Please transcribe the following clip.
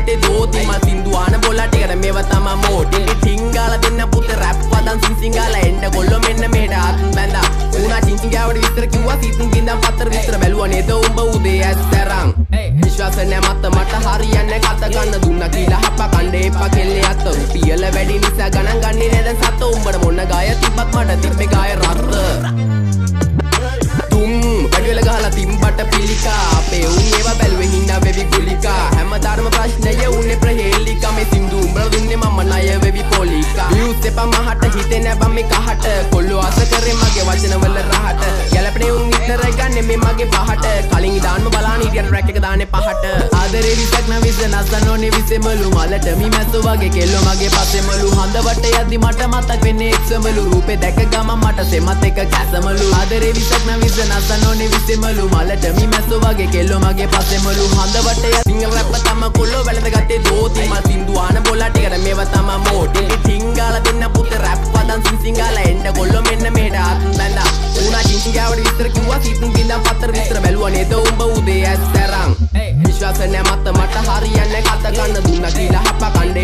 වැළඳගත්තේ දෝති. මල් සින්දු ආන බොලා ටිකට මේවා තමා මෝටි. ටිංගාලා දෙන්න පුතේ රැප් වදන් සිං සිංගාලා එන්න කොල්ලෝ මෙන්න මෙහෙට අත් බැඳා. ඌනා චින් චින් ගාවට විස්තර කිව්වා, සීතුන් ගින්දම් පත්තර විස්තර බැලුවා නේද උඹ උදේ ඇස් තරම්. විශ්වාස නෑ මත මට හරියන්නේ කත ගන්න දුන්නා කියලා හප කණ්ඩ එපා කෙල්ලේ අත. රුපියල වැඩි නිසා ගණන් ගන්නේ නෑ දැන් සත. උඹට මොන ගාය තිබ්බත් මට තිබ්බේ ගාය රත්ත. තුම් වැඩිවෙල ගහලා තිම්බට පිළිකා. අපේ උන් ඒවා බැලුවේ හිනා වෙවි ගුලිකා. හැමදාම ප්‍රශ්නය උන්නේ ප්‍රහේලිකා. මේ සින්දු උඹලා දුන්නේ මම ණය වෙවි පොලිකා. විව්ස් එපා මහට හිතේ නෑ බං මේ කහට. කොල්ලෝ ආස කරේ මගේ වචනවල රහට. ගැලපෙනේ උන් විතර ගන්නේ මේ මගේ පහට. කලින් ඉදාන්ම බලාන හිටියට රැක් එක දාන්නේ පහට. ආදරේ විසක් නම් විස නසන්න ඕනේ විසෙමලු. මලට මි මැස්සෝ වගේ කෙල්ලෝ මගේ පස්සෙමලු. හඳ වට යද්දි මට මතක් වෙන්නේ එක්සමලු. රූපේ දැක ගමන් මට සෙමත් එක කැසමලු. ආදරේ විසක් නම් විස නසන්න ඕනේ විසෙමලු. මලට මි මැස්සෝ වගේ කෙල්ලෝ මගේ පස්සෙමලු. හඳ වට යද්දි සිංහල රැප් තම කොල්ලෝ වැළඳගත්තේ දෝති. මල් සින්දු ආන බොලා ටිකට මේවා තමා මෝටි. ටිංගාලා දෙන්න පුතේ රැප් වදන් සිං සිංගාලා එන්න කොල්ලෝ මෙන්න මෙහෙට අත් බැඳා. ඌනා චින් චින් ගාවට විස්තර කිව්වා, සීතුන් ගින්දම් පත්තර විස්තර බැලුවා නේද උඹ උදේ ඇස් තරම්. විශ්වාස නෑ මත මට හරියන්නේ කත ගන්න දුන්නා කියලා හප කණ්ඩ